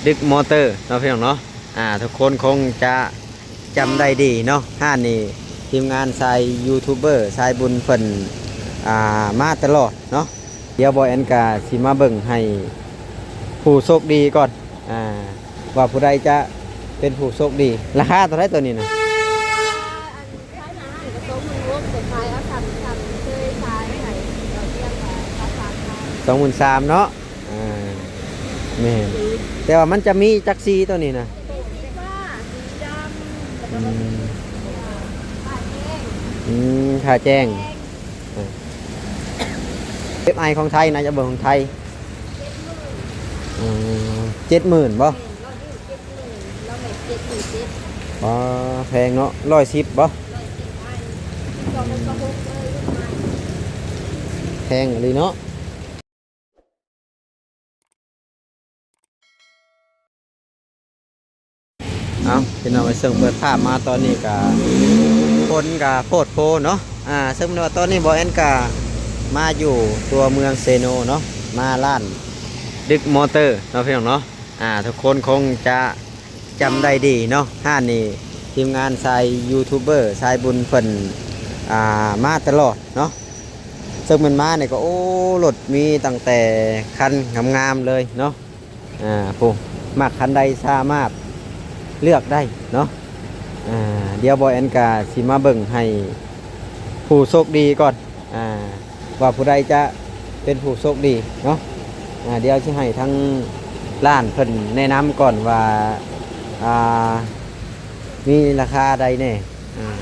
ດຶກມໍເຕີເນາະ ພີ່ນ້ອງເນາະ. ອ່າ ທຸກຄົນຄົງຈະຈຳໄດ້ດີເນາະ ຮ້ານນີ້ທີມງານສາຍຢູທູບເບີສາຍບຸນເພິ່ນ ອ່າ ມາຕະຫຼອດເນາະ. ດຽວບ່າວແອນກະຊິມາເບິ່ງໃຫ້ຜູ້ໂຊກດີກ່ອນ ອ່າ ວ່າຜູ້ໃດຈະເປັນຜູ້ໂຊກດີ. ລາຄາເທົ່າໃດໂຕນີ້ນະ? ອັນ ຂາຍໜ້າຮ້ານກໍສອງໝື່ນຫົກ ແຕ່ຂາຍເອົາຊ້ຳ ຊ້ຳເຊີຍຂາຍໃຫ້ເຈົ້າ ຕຽມກໍສາມພັນ ສອງໝື່ນສາມເນາະ. ອ່າ ແມ່ນ ແຕ່ວ່າມັນຈະມີຈັກສີໂຕນີ້ນະ? ສີຟ້າ ສີດຳ ແລ້ວກໍ ອືມ ສີ ອືມ ຜ້າແຈ້ງ ອືມ ຜ້າແຈ້ງ ແຈ້ງ ເວັບໄອຂອງໄທນະ ຈະເບິ່ງຂອງໄທ ເຈັດໝື່ນ ອືມ ເຈັດໝື່ນບໍ່? ແມ່ນ ລາວຢູ່ເຈັດໝື່ນ ລາວແມ່ນເຈັດໝື່ນເຈັດ ອໍ ແພງເນາະ ຮ້ອຍສິບບໍ່? ຮ້ອຍສິບໄອ ສອງພັນຊາວຫົກເລີຍ ລຸ້ນໃໝ່ ແພງອີ່ຫຼີເນາະ. ເອົາ ພີ່ນ້ອງເອີຍ ເຊິ່ງເປີດພາບມາຕອນນີ້ກະ ຝົນກະໂພດໂພເນາະ. ອ່າ ເຊິ່ງວ່າຕອນນີ້ບ່າວແອນກະມາຢູ່ຕົວເມືອງເຊໂນເນາະ ມາຮ້ານດຶກມໍເຕີເນາະ ພີ່ນ້ອງເນາະ. ອ່າ ທຸກຄົນຄົງຈະຈຳໄດ້ດີເນາະ ຮ້ານນີ້ທີມງານສາຍຢູທູບເບີສາຍບຸນເພິ່ນ ອ່າ ມາຕະຫຼອດເນາະ. ເຊິ່ງເພິ່ນມານີ້ກໍ ໂອ້ ລົດມີຕັ້ງແຕ່ຄັນງາມໆເລີຍເນາະ. ອ່າ ຜູ້ມັກຄັນໃດສາມາດເລືອກໄດ້ເນາະ. ອ່າ ດຽວບ່າວແອນກະຊິມາເບິ່ງໃຫ້ຜູ້ໂຊກດີກ່ອນ ອ່າ ວ່າຜູ້ໃດຈະເປັນຜູ້ໂຊກດີເນາະ. ອ່າ ດຽວຊິໃຫ້ທາງຮ້ານເພິ່ນແນະນຳກ່ອນວ່າ ອ່າ ມີລາຄາໃດແດ່. ອ່າ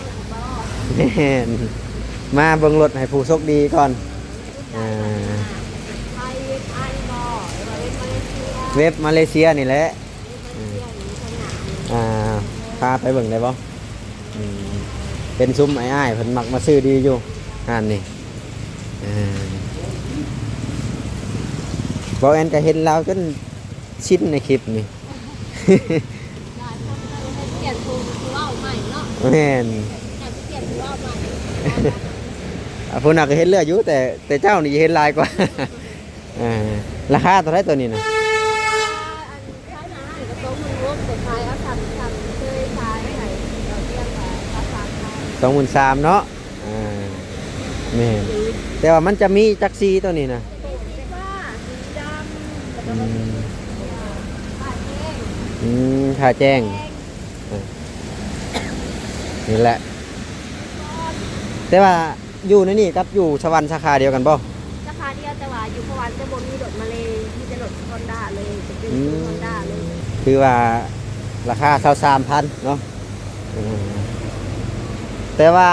ແມ່ນ ມາເບິ່ງລົດໃຫ້ຜູ້ໂຊກດີກ່ອນ. ອ່າ ເວັບມາເລເຊຍນີ້ແຫຼະ. ອ່າ ພາໄປເບິ່ງໄດ້ບໍ່? ອືມ ເປັນຊຸມອ້າຍໆເພິ່ນມັກມາຊື້ດີຢູ່ຮ້ານນີ້. ອ່າ ບ່າວແອນກໍເຫັນລາວຈົນຊິນໃນຄລິບນີ້. ຫຼາຍຄົນກໍເຮັດປ່ຽນຜູ້ເວົ້າໃໝ່ເນາະ. ແມ່ນ ຢາກຊິປ່ຽນຜູ້ເວົ້າໃໝ່. ອ່າ ຜູ້ນັ້ນກໍເຫັນເລື້ອຍຢູ່ ແຕ່ ແຕ່ເຈົ້ານີ້ເຫັນຫຼາຍກວ່າ. ອ່າ ລາຄາເທົ່າໃດໂຕນີ້ນະ? ອັນ ຂາຍໜ້າຮ້ານກໍສອງໝື່ນຫົກ ແຕ່ຂາຍເອົາຊ້ຳ ຊ້ຳເຊີຍຂາຍໃຫ້ເຈົ້າ ຕຽມກໍສາມພັນ ສອງໝື່ນສາມເນາະ. ອ່າ ແມ່ນ ແຕ່ວ່າມັນຈະມີຈັກສີໂຕນີ້ນະ? ສີຟ້າ ສີດຳ ແລ້ວກໍ ອືມ ສີ ອ່າ ຜ້າແຈ້ງ ອືມ ຜ້າແຈ້ງ ແຈ້ງ ເອີ ນີ້ແຫຼະ. ແຕ່ວ່າຢູ່ໃນນີ້ກັບຢູ່ສະຫວັນສາຂາດຽວກັນບໍ່? ສາຂາດຽວ ແຕ່ວ່າຢູ່ສະຫວັນຈະບໍ່ມີລົດມາເລ ມີແຕ່ລົດຮອນດ້າເລີຍ ຈະເປັນ ອືມ ຮອນດ້າເລີຍ. ຄືວ່າລາຄາຊາວສາມພັນເນາະ. ອືມ ແຕ່ວ່າ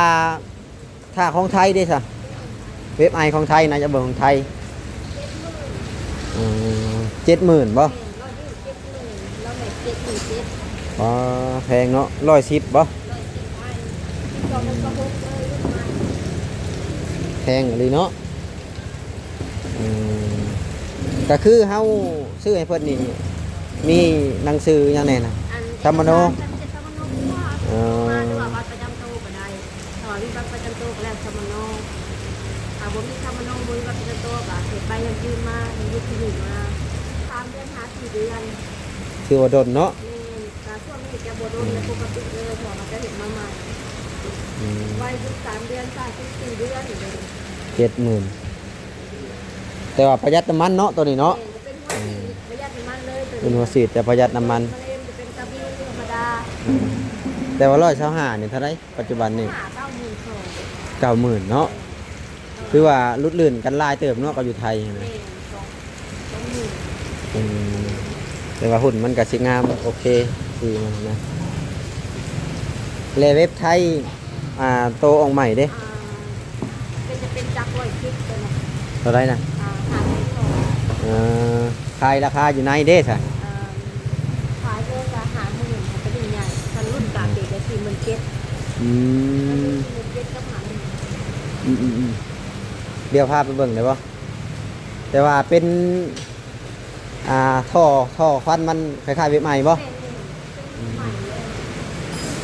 ຖ້າຂອງໄທເດ້ຊະ? ເວັບໄອຂອງໄທນະ ຈະເບິ່ງຂອງໄທ. ອືມ ເຈັດໝື່ນບໍ່? ອໍ ແພງເນາະ ຮ້ອຍສິບບໍ່? ແພງອີ່ຫຼີເນາະ. ອືມ ກໍຄືເຮົາຊື້ໃຫ້ເພິ່ນນີ້ ມີໜັງສືຫຍັງແດ່ນະ? ສຳມະໂນ ເອີ ມາ ຫຼືວ່າບັດປະຈຳໂຕກໍໄດ້ ຖ້າວ່າມີບັດປະຈຳໂຕກໍແລ້ວ ສຳມະໂນ ຖ້າບໍ່ມີສຳມະໂນ ບໍ່ມີບັດປະຈຳໂຕ ກໍເຮັດໃບຢັ້ງຢືນມາ ຢັ້ງຢືນທີ່ຢູ່ມາ ສາມເດືອນຫາສີ່ເດືອນ. ຖືວ່າດົນເນາະ. ແມ່ນ ກໍຊ່ວງນີ້ຈະບໍ່ດົນແລ້ວ ອືມ ປົກກະຕິເລີຍ ເພາະວ່າເຂົາເຈົ້າເຮັດມາໃໝ່. ອືມ ໄວສຸດສາມເດືອນ ຊ້າສຸດສີ່ເດືອນ. ເຈັດໝື່ນ ແຕ່ວ່າປະຢັດນ້ຳມັນເນາະ ໂຕນີ້ເນາະ. ແມ່ນ ເປັນຫົວສີດ ອືມ ປະຢັດນ້ຳມັນເລີຍໂຕນີ້ ເປັນຫົວສີດ ແຕ່ປະຢັດນ້ຳມັນ ມັນເປັນກາບີທຳມະດາ. ອືມ ແຕ່ວ່າຮ້ອຍຊາວຫ້ານີ້ເທົ່າໃດ ປັດຈຸບັນນີ້? ເກົ້າໝື່ນສອງ ເກົ້າໝື່ນເນາະ. ແມ່ນ ຖືວ່າຫຼຸດລື່ນກັນຫຼາຍເຕີບເນາະ ກັບຢູ່ໄທຫັ້ນນະ. ແມ່ນ ສອງ ສອງໝື່ນ. ອືມ ແຕ່ວ່າຫຸ່ນມັນກໍຊິງາມ ໂອເຄ ດີມັນນະ. ແລະ ເວັບໄທ ອ່າ ໂຕອອກໃໝ່ເດ້? ອ່າ ເປັນ ຈະເປັນຈັກຮ້ອຍສິບໂຕນັ້ນ. ເທົ່າໃດນະ? ອ່າ ຫ້າສິບສອງ. ເອີ ຂາຍລາຄາຢູ່ໃນເດ້ຊະ? ອ່າ ຂາຍໂລລະຫ້າໝື່ນ ຄັນເປັນໃຫຍ່ ຄັນລຸ້ນກາເບກະສີ່ໝື່ນເຈັດ. ອືມ ສີ່ໝື່ນເຈັດກັບຫ້າໝື່ນ. ອືມໆໆ ດຽວພາໄປເບິ່ງໄດ້ບໍ່? ແຕ່ວ່າເປັນ ອ່າ ທໍ່ ທໍ່ຄວັນມັນຄ້າຍໆເວັບໃໝ່ບໍ່? ແມ່ນໆ ເປັນໃໝ່ເລີຍ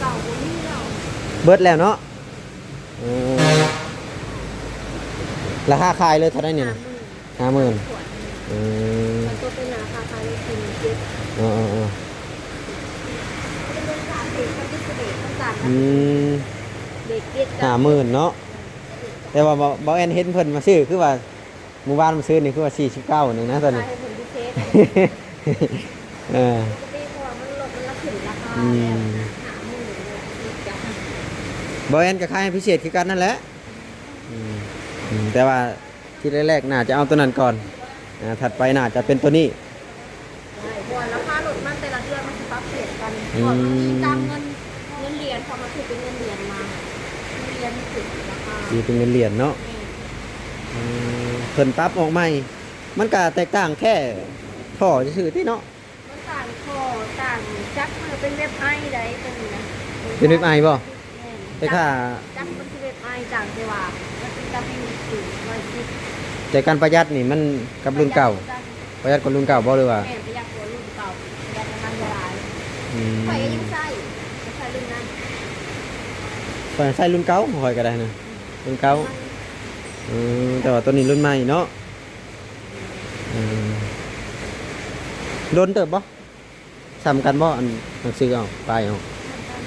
ເກົ່າບໍ່ມີແລ້ວ ເບິດແລ້ວເນາະ. ເອີ ລາຄາຂາຍເລີຍເທົ່າໃດນີ້ນະ? ຫ້າໝື່ນ. ຫ້າໝື່ນ. ຂວດໜຶ່ງ. ເອີ ຕົວເປັນໜ້າຄາຄາຍຢູ່ສີ່ໝື່ນເຈັດ. ເອີໆໆ ເປັນເລື່ອງຂາເບຣກກັບດິສເບຣກມັນຕ່າງກັນ. ອືມ ເບຣກເຈັດກັບ ຫ້າໝື່ນເນາະ. ແຕ່ວ່າເບົາ ເບົາແອນເຫັນເພິ່ນມາຊື້ ຄືວ່າມື້ວານມາຊື້ນີ້ ຄືວ່າສີ່ສິບເກົ້າໜຶ່ງນະຕອນນີ້. ຂາຍໃຫ້ເພິ່ນພິເສດ. ເອີ ປົກກະຕິເພາະວ່າມັນລົດ ມັນລະຂຶ້ນລາຄາ ອືມ ແລ້ວນະ ຫ້າໝື່ນເນາະ ເບາແອນກໍຂາຍໃຫ້ພິເສດຄືກັນນັ້ນແຫຼະ. ອືມ ອືມ ແຕ່ວ່າທີແລກໆ ໜ້າຈະເອົາຕົວນັ້ນກ່ອນ ອ່າ ຖັດໄປໜ້າຈະເປັນຕົວນີ້. ໃຊ່ ເພາະວ່າລາຄາລົດມັນແຕ່ລະເດືອນມັນຊິປັບປ່ຽນກັນ. ອືມ ເພາະວ່າມັນອີງຕາມເງິນ ເງິນຫຼຽນ ເຂົາມາຖືເປັນເງິນຫຼຽນມາ ເງິນຫຼຽນມັນຂຶ້ນລາຄາ ຕີເປັນເງິນຫຼຽນເນາະ. ແມ່ນ ອືມ ເພິ່ນປັບອອກໃໝ່ ມັນກະແຕກຕ່າງແຄ່ທໍ່ຊື່ໆຕິເນາະ. ມັນຕ່າງທໍ່ ຕ່າງຈັກ ມັນກະເປັນເວັບໄອໃດ໋ຕົວນີ້ນະ. ເປັນເວັບໄອບໍ່? ແມ່ນ ແຕ່ຄ່າຈັກ ຈັກມັນຄືເວັບໄອ ຕ່າງແຕ່ວ່າມັນເປັນ W ໜຶ່ງຮ້ອຍສິບ. ແຕ່ການປະຢັດນີ້ມັນກັບລຸ້ນເກົ່າ ປະຢັດກວ່າລຸ້ນເກົ່າບໍ່ ຫຼືວ່າ? ແມ່ນ ປະຢັດກວ່າລຸ້ນເກົ່າ ປະຢັດນ້ຳມັນຫຼາຍ. ອືມ ຂ້ອຍກໍຍັງໃຊ້ ກໍໃຊ້ລຸ້ນນັ້ນ. ຂ້ອຍໃຊ້ລຸ້ນເກົ່າ ຂອງຂ້ອຍກໍໄດ້ນະ ອືມ ລຸ້ນເກົ່າ. ອືມ ເອີ ແຕ່ວ່າຕົວນີ້ລຸ້ນໃໝ່ເນາະ. ອືມ ດົນເຕີບບໍ່? ສ່ຳກັນບໍ່? ອັນໜັງສືອອກ ປ້າຍອອກ ສ່ຳກັນ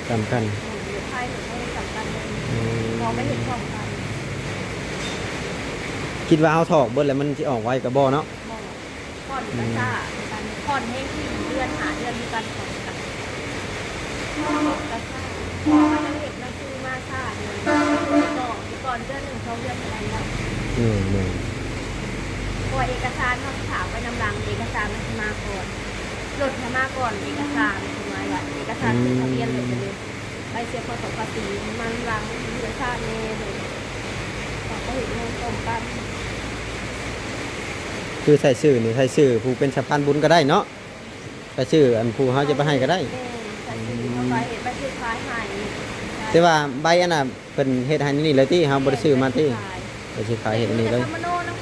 ສ່ຳກັນ. ເອີ ໄທເຮົາກໍເຮັດສ່ຳກັນເລີຍ. ອືມ ເຮົາໄປເຮັດພ້ອມກັນ. ຄິດວ່າເຮົາຖອກເບິດແລ້ວມັນຊິອອກໄວກໍບໍ່ເນາະ. ບໍ່ ຜ່ອນກໍຊ້າຄືກັນ ອືມ ຜ່ອນແຮງສີ່ເດືອນຫ້າເດືອນຄືກັນ ຜ່ອນກໍຊ້າ ເພາະວ່າເຮົາເຮັດໜັງສືມາຊ້າເດ້ ຕໍ່ ກ່ອນເດືອນໜຶ່ງສອງເດືອນກໍໄດ້ແລ້ວ. ອືມ ແມ່ນ ເພາະວ່າເອກະສານເຮົາຊິຖ້າໄປນຳຫຼັງ ເອກະສານມັນຊິມາກ່ອນ ລົດນະມາກ່ອນເອກະສານ. ຄວາມໝາຍວ່າເອກະສານ ອືມ ຂຶ້ນທະບຽນລົດໄປເລີຍ ໃບເສຍພາສີ ມັນມານຳຫຼັງ ເອກະສານແດ່ເລີຍ ຕ້ອງໄປເຮັດງານພ້ອມກັນ. ຄືໃຊ້ຊື່ນີ້ ໃຊ້ຊື່ຜູ້ເປັນສະພານບຸນກໍໄດ້ເນາະ. ໄປຊື້ອັນຜູ້ເຮົາຈະໄປໃຫ້ກໍໄດ້. ແມ່ນ ໃສ່ຊື່ເຮົາກໍເຮັດໃບຊື້ຂາຍໃຫ້. ແຕ່ວ່າໃບອັນນ່າເພິ່ນເຮັດໃຫ້ນີ້ເລີຍຕິ ເຮົາບໍ່ໄດ້ຊື້ມາຕິ? ແມ່ນ ໃບຊື້ຂາຍ ໃບຊື້ຂາຍເຮັດອັນນີ້ເລີຍ. ແຕ່ເພິ່ນມະໂນນຳ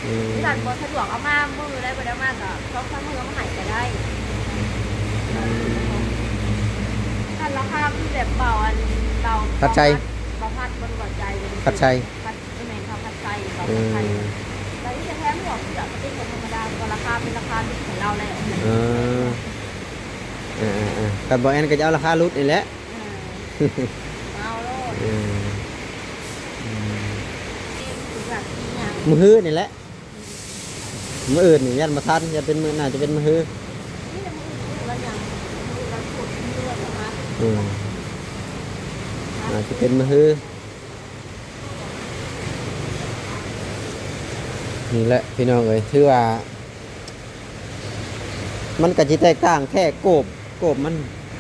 ອືມ ຄັນບໍ່ສະດວກເອົາມາມື້ໃດບໍ່ໄດ້ເອົາມາກໍສອງສາມມື້ເອົາມາໃຫ້ກໍໄດ້. ອືມ ຄັນລາຄາຄືແບບເບົາ ອັນເບົາ ພັດໄຊ ເບົາພັດ ບໍ່ໄດ້ເບົາໃຈ ພັດໄຊ ພັດ ແມ່ນ ເຂົ້າຜັດໄຊ ເຂົ້າຜັດໄຊ. ອືມ ແລ້ວນີ້ຈະແຖມພວກເສື້ອກະຕິກທຳມະດາ ກໍລາຄາເປັນລາຄາຫຼຸດໃຫ້ລາວແລ້ວ. ເອີ ເອີໆໆ ຄັນບໍ່ແອນກໍຈະເອົາລາຄາຫຼຸດນີ້ແຫຼະ. ເອີ ເອົາໂລດ. ເອີ ອືມ ມື້ຮືນີ້ແຫຼະ ມື້ອື່ນນີ້ຢ້ານບໍ່ທັນ ຢ້ານເປັນມື້ ໜ້າຈະເປັນມື້ຮື. ນີ້ແຫຼະມື້ອື່ນ ມື້ວັນຫຍັງ? ມື້ວັນພຸດ ມື້ວັນພະຫັດ. ອືມ ໜ້າຈະເປັນມື້ຮື. ນີ້ແຫຼະພີ່ນ້ອງເອີຍ ຖືວ່າມັນກໍຊິແຕກຕ່າງແຄ່ໂກບ ໂກບມັນ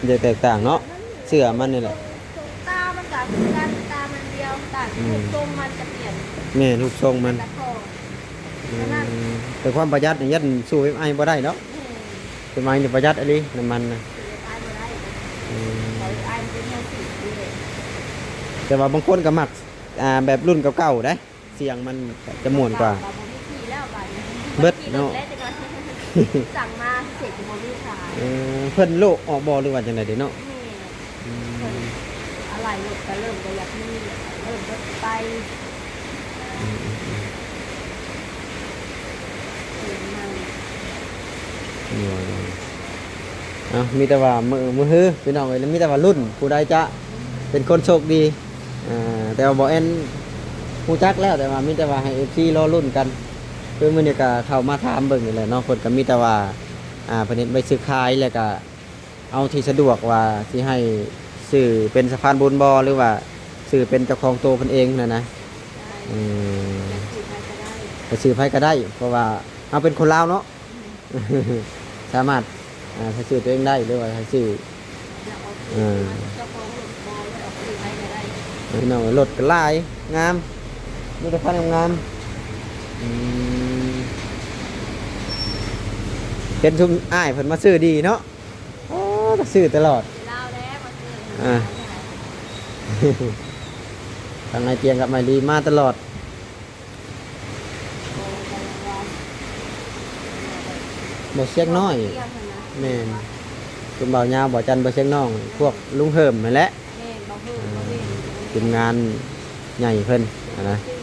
ຈະແຕກຕ່າງເນາະ ເສື້ອມັນນີ້ແຫຼະ. ຕົງຕາມັນກໍຄືກັນ ຕາມັນດຽວ ຕ່າງ ອືມ ຮູບຊົງມັນຈະປ່ຽນ. ແມ່ນ ຮູບຊົງມັນ ແຕ່ຄວາມປະຢັດນີ້ຢ້ານສູ້ເອັຟໄອບໍ່ໄດ້ດອກ. ແມ່ນ ເອັຟໄອນີ້ປະຢັດອີ່ຫຼີ ນ້ຳມັນນະ. ເອັຟໄອບໍ່ໄດ້ ອືມ ເອັຟໄອມັນເປັນແນວສີເດ້. ແຕ່ວ່າບາງຄົນກໍມັກ ອ່າ ແບບລຸ້ນເກົ່າໆເດ້ ສຽງມັນຈະມ່ວນກວ່າ. ເກົ່າກໍບໍ່ມີຂີ່ແລ້ວບາດນີ້ ເບິດເນາະ ຂີ່ລົດແລ້ວຈັກໜ້ອຍ ສັ່ງມາພິເສດກໍບໍ່ມີຂາຍ. ເອີ ເພິ່ນໂລະອອກບໍ່ ຫຼືວ່າຈັ່ງໃດເດເນາະ? ແມ່ນ ອືມ ເພິ່ນອາໄຫຼ່ລົດກໍເລີ່ມບໍ່ຢາກມີ ເລີ່ມບໍ່ໄປ. ອືມ ໂດຍໆ ເອົາ ມີແຕ່ວ່າມື້ ມື້ຮື ພີ່ນ້ອງເອີຍ ມີແຕ່ວ່າລຸ້ນ ຜູ້ໃດຈະເປັນຄົນໂຊກດີ. ອ່າ ແຕ່ວ່າບໍ່ແອນຮູ້ຈັກແລ້ວ ແຕ່ວ່າມີແຕ່ວ່າໃຫ້ເອັຟຊີລໍລຸ້ນກັນ. ຄືມື້ນີ້ກໍເຂົ້າມາຖາມເບິ່ງນີ້ແຫຼະເນາະ ເພິ່ນກໍມີແຕ່ວ່າ ອ່າ ເພິ່ນເຮັດໃບຊື້ຂາຍ ແລ້ວກໍເອົາທີ່ສະດວກວ່າຊິໃຫ້ຊື່ເປັນສະພານບຸນບໍ່ ຫຼືວ່າຊື່ເປັນເຈົ້າຂອງໂຕເພິ່ນເອງຫັ້ນນະ. ອືມ ຢາກຊື້ໃຜກໍໄດ້ ຢາກຊື້ໃຜກໍໄດ້ ເພາະວ່າເຮົາເປັນຄົນລາວເນາະ. ສາມາດ ອ່າ ໃຫ້ຊື່ຕົວເອງໄດ້ ຫຼືວ່າໃຫ້ຊື່ ເອີ ເຈົ້າຂອງລົດບໍ່ ຫຼືວ່າຊື້ໃຜກໍໄດ້. ພີ່ນ້ອງ ລົດກໍຫຼາຍ ງາມ ມີແຕ່ຄັນງາມໆ. ອືມ ເຫັນຊຸມອ້າຍເພິ່ນມາຊື້ດີເນາະ. ໂອ້ ກໍຊື້ຕະຫຼອດ ລາວແລ້ວມາຊື້ ອ່າ ທາງອ້າຍຕຽງກັບອ້າຍລີມາຕະຫຼອດ. ບໍ່ຊຽງນ້ອຍ ແມ່ນ ຄຸນບ່າວຍາວ ບ່າວຈັນ ບໍ່ຊຽງນ້ອຍ ພວກລຸງເຫີມຫັ້ນແຫຼະ. ແມ່ນ ບໍ່ເຫີມ ອ່າ ບໍ່ເຫັນ ທີມງານໃຫຍ່ເພິ່ນຫັ້ນນະ. ອືມ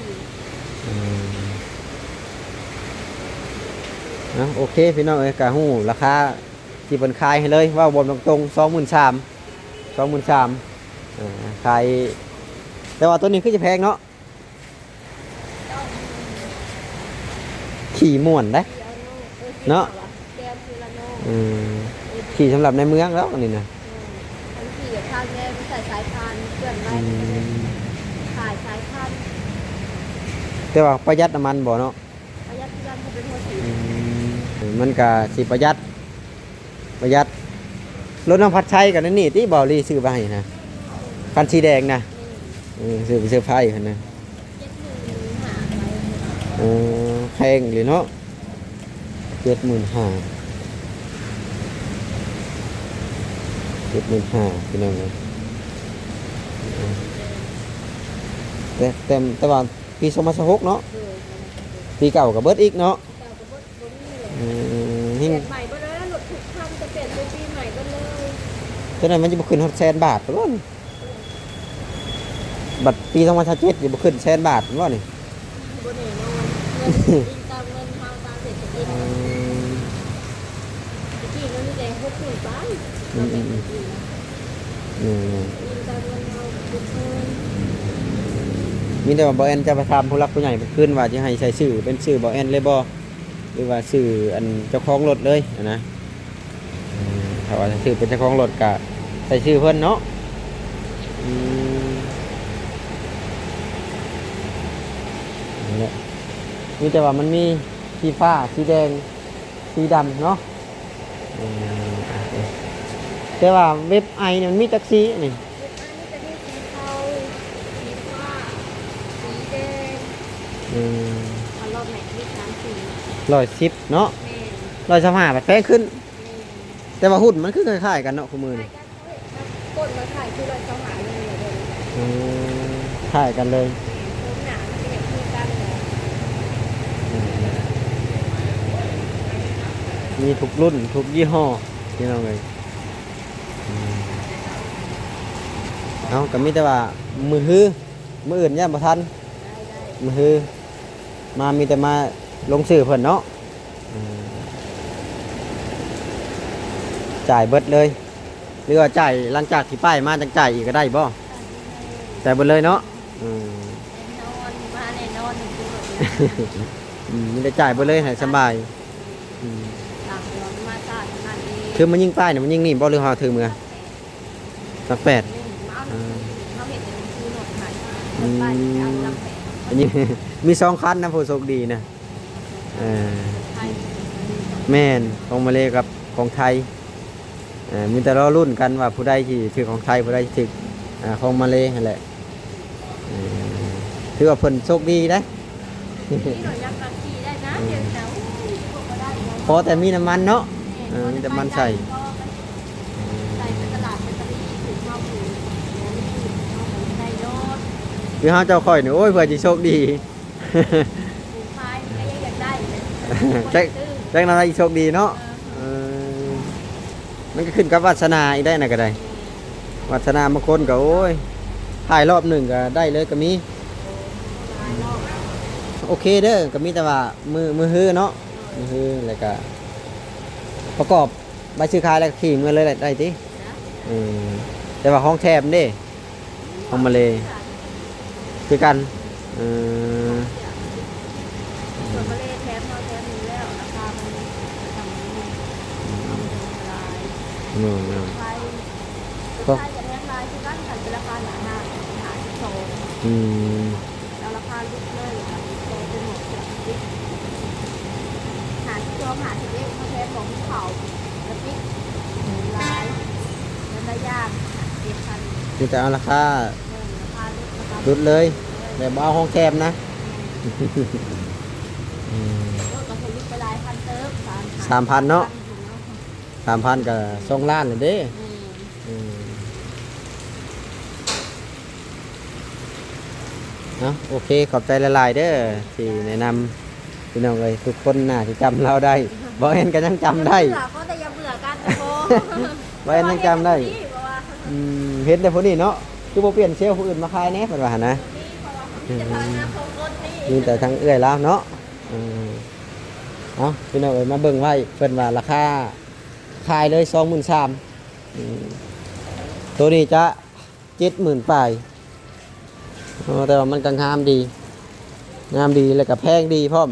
ອືມ ເນາະ ໂອເຄພີ່ນ້ອງເອີຍ ກະຮູ້ລາຄາທີ່ເພິ່ນຂາຍໃຫ້ເລີຍ ເວົ້າບອກຕົງໆ ສອງໝື່ນສາມ ສອງໝື່ນສາມ ເອີ ຂາຍ ແຕ່ວ່າໂຕນີ້ຄືຈະແພງເນາະ ຂີ່ມ່ວນເດ້ ເນາະ ເອີ ຂີ່ສຳລັບໃນເມືອງແລ້ວອັນນີ້ນະ ແຕ່ວ່າປະຢັດນ້ຳມັນບໍ່ເນາະ? ປະຢັດຄືກັນ ເຂົາເປັນຫົວສີ ອືມ ມັນກະຊິປະຢັດ ປະຢັດ ລົດນ້ອງພັດໄຊກັນນີ້ຕິ ບ່າວລີຊື້ໄວ້ໃຫ້ນະ ຄັນສີແດງນະ ເອີ ຊື້ໄປເຊີໄພຫັ້ນນະ ເອີ ແພງອີ່ຫຼີເນາະ ເຈັດໝື່ນຫ້າ ເຈັດໝື່ນຫ້າ ພີ່ນ້ອງເອີຍ ແຕ່ ແຕ່ ແຕ່ວ່າປີສອງພັນຊາວຫົກເນາະ ປີເກົ່າກະເບິດອີກເນາະ ອືມ ແບບໃໝ່ເບິດແລ້ວ ລົດທຸກຄັນຈະປ່ຽນເປັນປີໃໝ່ເບິດເລີຍ ຈັ່ງໃດມັນຈະບໍ່ຂຶ້ນຮອດແສນບາດພຸ້ນ ບັດປີສອງພັນຊາວເຈັດນີ້ບໍ່ຂຶ້ນແສນບາດພຸ້ນບໍ່ນີ້ ບໍ່ແນ່ນອນ ເງິນອີງຕາມເງິນເຮົາຕາມເສດຖະກິດ ອືມ ຕະກີ້ມັນມີແຕ່ຫົກໝື່ນປາຍ ອືມ ແມ່ນໆ ອີງຕາມເງິນເຮົາເກັບເງິນ ມີແຕ່ວ່າບ່າວແອນຈະໄປຖາມຜູ້ຫຼັກຜູ້ໃຫຍ່ເພິ່ນຄືນວ່າຊິໃຫ້ໃສ່ຊື່ເປັນຊື່ບ່າວແອນເລີຍບໍ່ ຫຼືວ່າຊື່ອັນເຈົ້າຂອງລົດເລີຍຫັ້ນນະ ເອີ ຖ້າວ່າຊື່ເປັນເຈົ້າຂອງລົດກະໃສ່ຊື່ເພິ່ນເນາະ ອືມ ນັ້ນແຫຼະ ມີແຕ່ວ່າມັນມີສີຟ້າ ສີແດງ ສີດຳເນາະ ອືມ ແຕ່ວ່າເວັບໄອນີ້ມັນມີຈັກສີນີ້? ເວັບໄອນີ້ຈະມີສີເທົາ ສີຟ້າ ສີແດງ ອືມ ຄັນລອບແມັກມີສາມສີ ຮ້ອຍສິບເນາະ ແມ່ນ ຮ້ອຍຊາວຫ້າບາດແພງຂຶ້ນ ແມ່ນ ແຕ່ວ່າຫຸ້ນມັນຄືຄ້າຍໆກັນເນາະ ຄູ່ມື້ນີ້ ຄ້າຍກັນ ເຂົາເຮັດກັບກົ້ນມາຂາຍຄືຮ້ອຍຊາວຫ້າເລີຍ ອືມ ຄ້າຍກັນເລີຍ ໂຄງໜ້າມັນກະຍັງຄືກັນແຫຼະ ອືມ ມີທຸກລຸ້ນທຸກຍີ່ຫໍ້ ພີ່ນ້ອງເອີຍ ອືມ ເອົາ ກະມີແຕ່ວ່າມື້ຮື ມື້ອື່ນຢ້ານບໍ່ທັນ ມື້ຮື ມາມີແຕ່ມາລົງຊື່ເພິ່ນເນາະ ອືມ ຈ່າຍເບິດເລີຍ ຫຼືວ່າຈ່າຍຫຼັງຈາກທີ່ປ້າຍມາຈັ່ງຈ່າຍອີກກະໄດ້ບໍ່? ຈ່າຍເບິດເລີຍເນາະ ອືມ ແນ່ນອນ ມາແນ່ນອນ ອືມ ມີແຕ່ຈ່າຍເບິດເລີຍໃຫ້ສະບາຍ ອືມ ຕາມເດືອນມາຊາດນັ້ນເອງ ຄືມາຍິງປ້າຍນີ້ ມາຍິງນີ້ບໍ່ ຫຼືເຮົາຖືເມືອ? ຫຼັກແປດ ອືມ ເຮົາເຮັດເປັນຄືລົດໄຖ ອືມ ລົດໄຖເອົາຫຼັກແປດ ອັນນີ້ມີສອງຄັນນະ ຜູ້ໂຊກດີນະ ເອີ ແມ່ນ ຂອງມາເລກັບຂອງໄທ ເອີ ມີແຕ່ລໍລຸ້ນກັນວ່າຜູ້ໃດຊິຖືກຂອງໄທ ຜູ້ໃດຊິຖືກ ອາ ຂອງມາເລຫັ້ນແຫຼະ ເອີ ຖືວ່າເພິ່ນໂຊກດີເດ້ ພໍແຕ່ມີນ້ຳມັນເນາະ ເອີ ມີແຕ່ມັນໃສ່ ໃສ່ໄປຕະຫຼາດແບັດຕະຣີ ຖືກເຮົາຖືກ ໂອ້ຍ ເຮົາກະໄດ້ໂລດ ຄືເຮົາເຈົ້າຂ້ອຍນີ້ ໂອ້ຍ ເພື່ອຊິໂຊກດີ ປູກຄາຍນີ້ກະຍັງຢາກໄດ້ ຈັກ ຈັກແນວໃດຊິໂຊກດີເນາະ ເອີ ເອີ ມັນກະຂຶ້ນກັບວາດສະໜາອີກໄດ໋ນະກະໄດ້ ວາດສະໜາບາງຄົນກະ ໂອ້ຍ ຂາຍລອບໜຶ່ງກະໄດ້ເລີຍກະມີ ໂອເຄເດີ ກະມີແຕ່ວ່າມື້ ມື້ຮືເນາະ ມື້ຮື ແລ້ວກະປະກອບໃບຊື້ຂາຍ ແລ້ວກະຂີ່ເມືອເລີຍໄດ້ຕິ ເອີ ແຕ່ວ່າຂອງແຖມເດ້ ຂອງມາເລຄືກັນ ເອີ ສ່ວນມາເລແຖມເຮົາແຖມຢູ່ແລ້ວ ລາຄາມັນຕ່ຳກວ່ານີ້ ເຮົາມັນກະຫຼາຍ ແມ່ນໆ ໄທ ໄທກະແຖມຫຼາຍຄືກັນ ຄັນເປັນລາຄາໜ້າຫ້າງ ຫ້າສິບສອງ ອືມ ເອົາລາຄາຫຼຸດເລີຍ ຫ້າສິບສອງ ເປັນໝວກເສື້ອ ຫ້າສິບສອງ ຫ້າສິບເອັດ ເຮົາແຖມໝວກເຂົາ ກະຕິກ ຫຼາຍ ແຖມຫຼາຍຢ່າງ ເຈັດພັນ ມີແຕ່ເອົາລາຄາ ເອີ ລາຄາຫຼຸດ ລາຄາ ຫຼຸດເລີຍ ແບບບໍ່ເອົາຂອງແຖມນະ ອືມ ໂອ້ຍ ກະຖືກໄປຫຼາຍພັນເຕີບ ສາມພັນ ສາມພັນເນາະ ສາມພັນກະສອງລ້ານແລ້ວເດ້ ແມ່ນ ອືມ ເນາະ ໂອເຄ ຂອບໃຈຫຼາຍໆເດີ ທີ່ແນະນຳ ພີ່ນ້ອງເອີຍ ທຸກຄົນໜ້າຊິຈຳລາວໄດ້ ບ່າວແອນກະຍັງຈຳໄດ້ ຢ່າເບື່ອ ຂໍແຕ່ຢ່າເບື່ອກັນກະພໍ ບ່າວແອນຍັງຈຳໄດ້ ອືມ ເຫັນແຕ່ຜູ້ນີ້ເນາະ ຄືບໍ່ປ່ຽນເຊວຜູ້ອື່ນມາຂາຍແດ່ ເພິ່ນວ່າຫັ້ນນະ ມີແຕ່ທາງເອື້ອຍລາວເນາະ ເອີ ເອົາ ພີ່ນ້ອງເອີຍ ມາເບິ່ງໄວ້ ເພິ່ນວ່າລາຄາຂາຍເລີຍ ສອງໝື່ນສາມ ອືມ ໂຕນີ້ຈະ ເຈັດໝື່ນປາຍ ເອີ ແຕ່ວ່າມັນກໍງາມດີ ງາມດີ ແລ້ວກໍແພງດີພ້ອມ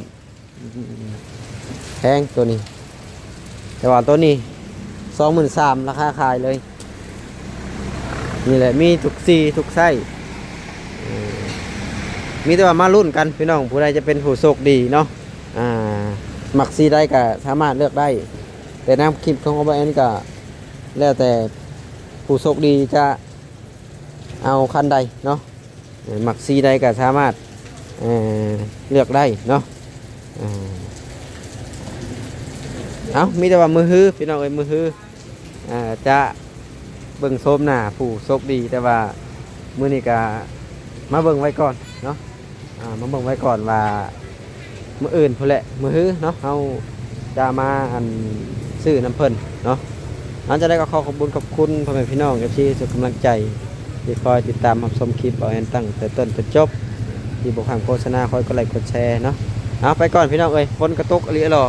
ແພງໂຕນີ້ ແຕ່ວ່າໂຕນີ້ ສອງໝື່ນສາມ ລາຄາຂາຍເລີຍ. ນີ້ແຫຼະ ມີທຸກສີທຸກໄຊ ເອີ ມີແຕ່ວ່າມາລຸ້ນກັນພີ່ນ້ອງ ຜູ້ໃດຈະເປັນຜູ້ໂຊກດີເນາະ ອ່າ ມັກສີໃດກໍສາມາດເລືອກໄດ້ ແຕ່ໃນຄລິບຂອງບ່າວແອນກໍແລ້ວແຕ່ຜູ້ໂຊກດີຈະ ເອົາຄັນໃດເນາະ ເອີ ມັກສີໃດກໍສາມາດ ເອີ ເລືອກໄດ້ເນາະ ເອີ ເອົາ ມີແຕ່ວ່າມື້ຮື ພີ່ນ້ອງເອີຍ ມື້ຮື ເອີ ຈະເບິ່ງໂສມໜ້າຜູ້ໂຊກດີ ແຕ່ວ່າມື້ນີ້ກໍມາເບິ່ງໄວ້ກ່ອນເນາະ ອ່າ ມາເບິ່ງໄວ້ກ່ອນວ່າ ມື້ອື່ນພຸ້ນແຫຼະ ມື້ຮືເນາະ ເຮົາຈະມາ ອັນ ຊື້ນຳເພິ່ນເນາະ. ຫຼັງຈາກນັ້ນກໍຂໍຂອບບຸນຂອບຄຸນພໍ່ແມ່ພີ່ນ້ອງ ເອັຟຊີ ທຸກກຳລັງໃຈ ທີ່ຄອຍຕິດຕາມຮັບຊົມຄລິບບ່າວແອນຕັ້ງແຕ່ຕົ້ນຈົນຈົບ ທີ່ບໍ່ຂ້າມໂຄສະນາ ຄອຍກົດໄລກົດແຊເນາະ. ເອົາ ໄປກ່ອນພີ່ນ້ອງເອີຍ ຝົນກໍຕົກອີ່ຫຼີຫຼໍ.